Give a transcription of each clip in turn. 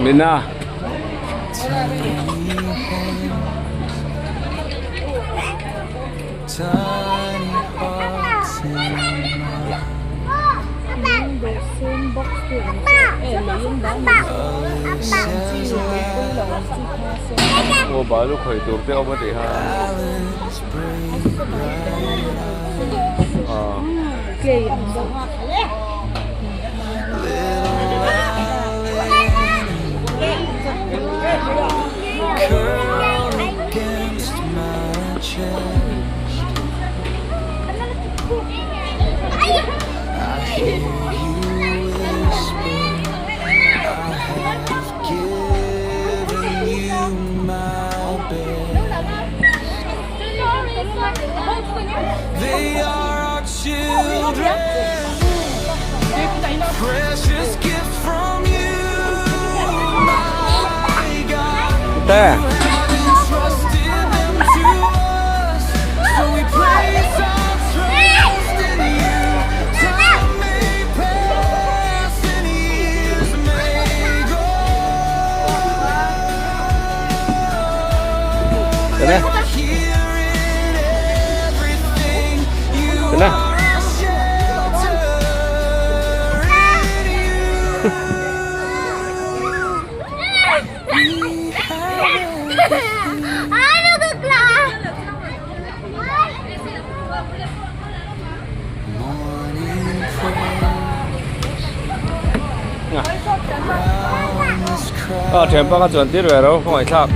Mina. Aw balu khawi tur te a awm a tih kha ah. Te. Tene. Tene. A thian panga chuan tir ve ro khawngaih thlak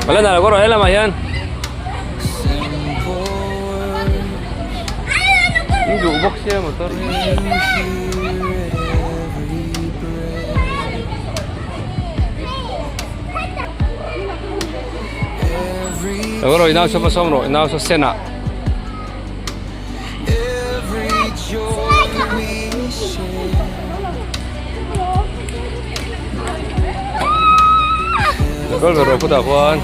a la nalh kawr he lamah hian in duh bawk sia motor hi. Lo rawh i nau saw va sawm rawh i nau saw sen ah. Lo kal ve rawh khutah khuan.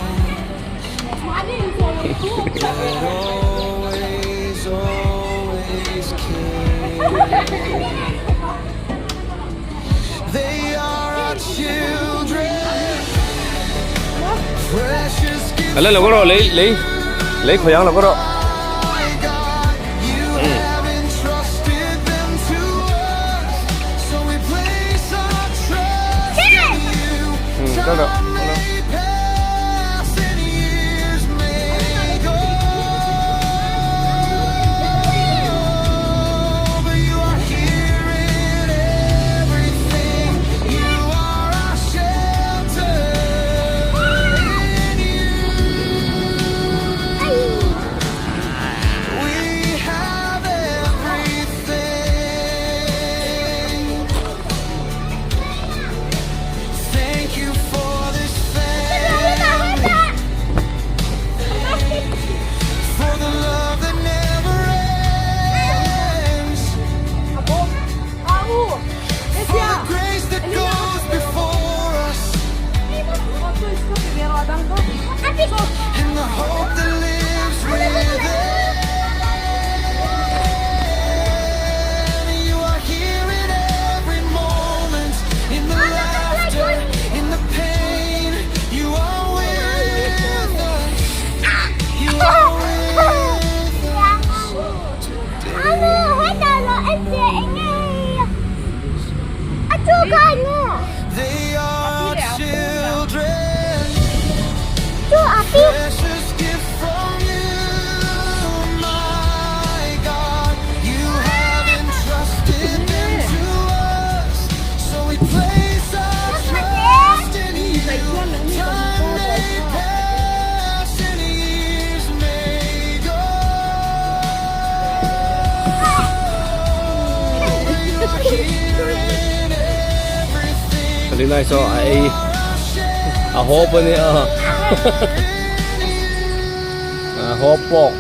Ala lo rawh lei lei lei khawi ang lo rawh. Kal rawh. Lilai saw a ei a hawp a nia a hawp pawk.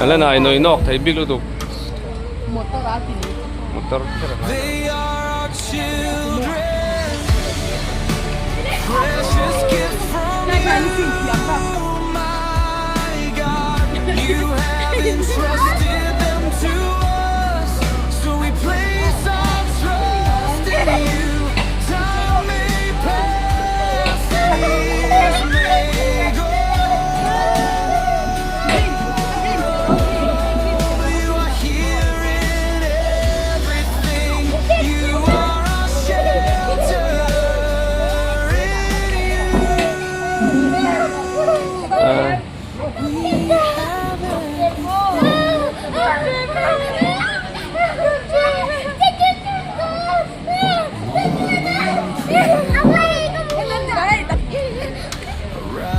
Ala nai noi nawk thei bik lutuk motor kher a ngai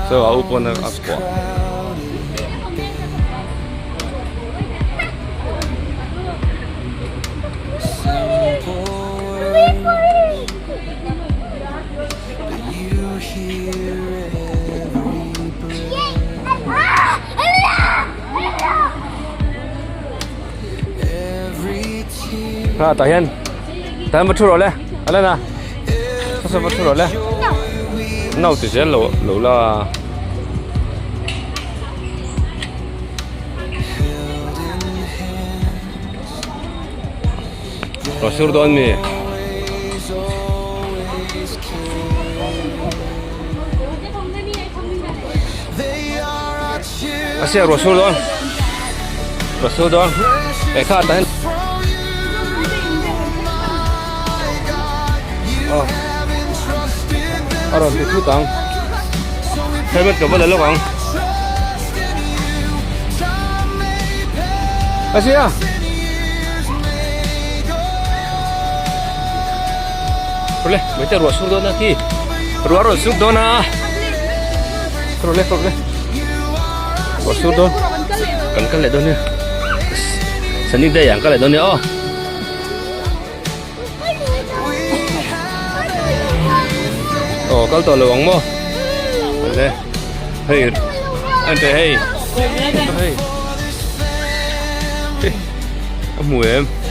So a u pawn a kuah. Ha tah hian tah hian va thu rawh le a lan a saw va thu rawh le no ti zel lo lo la. Raw sur dawn mi. A sia raw sur dawn. Raw sur dawn. Eh kha tah hian. Oh. A rawn ti thut ang. Helmet ka va la lawk ang. A sia. Role, mai te ruah sur dawn a khi. Ruah rawn sur dawn a. Role, role. Ruah sur dawn. Kan kal leh dawn nia. Sunny day ang kal leh dawn nia aw. Aw kal tawh lo ang maw. Le. Hei. Ante hei. Hei. A hmu em.